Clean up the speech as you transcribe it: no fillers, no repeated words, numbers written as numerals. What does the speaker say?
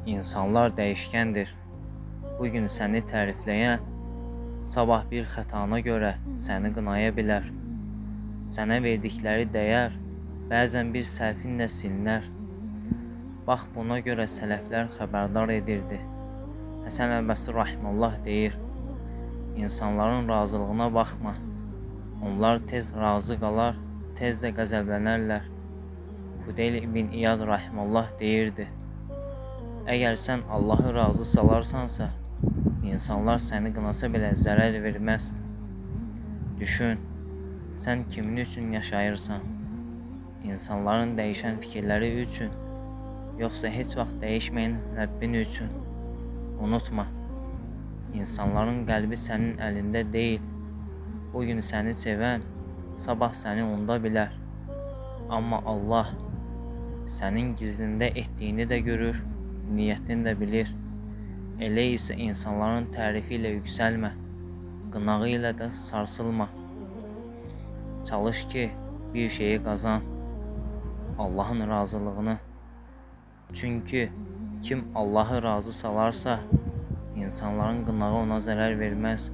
İnsanlar dəyişkəndir. Bu gün səni tərifləyən, sabah bir xətana görə səni qınaya bilər. Sənə verdikləri dəyər bəzən bir səhvinlə silinər. Bax buna görə sələflər xəbərdar edirdi. Həsən əl-Bəsri rahimehullah deyir: İnsanların razılığına baxma. Onlar tez razı qalar, tez də qəzəblənərlər. Fudeyl ibn İyad rahimehullah deyirdi: Əgər sən Allahı razı salarsansa, insanlar səni qınasa belə zərər verməz. Düşün, sən kimin üçün yaşayırsan? İnsanların dəyişən fikirləri üçün, yoxsa heç vaxt dəyişməyən Rəbbin üçün? Unutma, insanların qəlbi sənin əlində deyil. Bu gün səni sevən, sabah səni unuda bilər. Amma Allah sənin gizlində etdiyini də görür, niyyətini də bilir. Elə isə insanların tərifi ilə yüksəlmə, qınağı ilə də sarsılma. Çalış ki, bir şeyi qazan, Allahın razılığını. Çünki kim Allahı razı salarsa, insanların qınağı ona zərər verməz.